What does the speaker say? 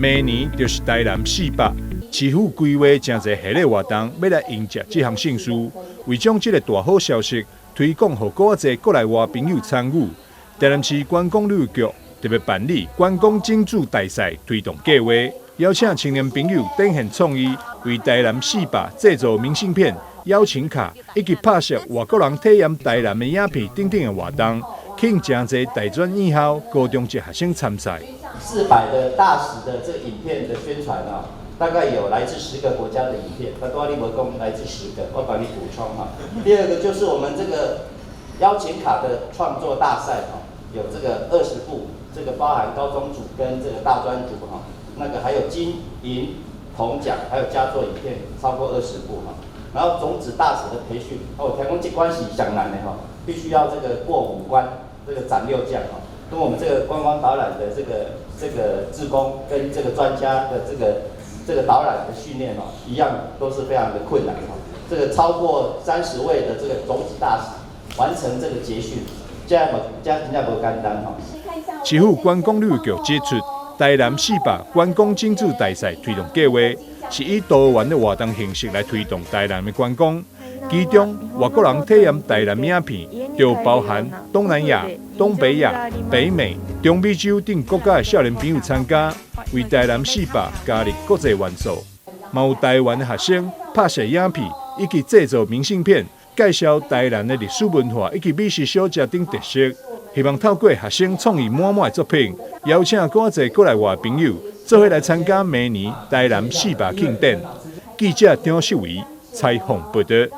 明年就是台南四百，市府規劃誠濟系列活動，欲來迎接這項盛事，為將這个大好消息推廣予閣較濟國內外朋友參與，台南市觀光旅遊局特別辦理觀光種子大賽推動計劃，邀請青年朋友展現創意，為台南四百製作明信片、邀請卡，以及拍攝外國人體驗台南的影片等等的活動，吸引誠濟大專院校、高中職學生參賽。 400的大使的這個影片的宣傳啊，大概有來自10個國家的影片，那多利伯公來自十個，我幫你補充哈。第二個就是我們這個邀請卡的創作大賽哈，有這個20部，這個包含高中組跟這個大專組哈，那個還有金銀銅獎，還有佳作影片超過20部哈。然後種子大使的培訓，哦，聽講這關是上難的哈，必須要這個過五關，這個斬六將哈，跟我們這個觀光導覽的這個志工跟這個專家的這個導覽的訓練哦，一樣都是非常的困難哈。這個超過30位的這個種子大使完成這個結訓，這樣這樣真正無簡單哈。市府觀光旅遊局指出，台南四百觀光種子大賽推動計劃，是以多元的活動形式來推動台南的觀光。其中，外國人體驗台南影片，就包含東南亞、東北亞、北美、中美洲等國家的少年朋友參加，為台南四百加入國際元素。嘛有台灣的學生拍攝影片以及製作明信片，介紹台南的歷史文化以及美食小食等特色。希望透過學生創意滿滿的作品，邀請閣較濟國內外朋友做伙來參加明年台南四百慶典。記者張秀維採訪報導。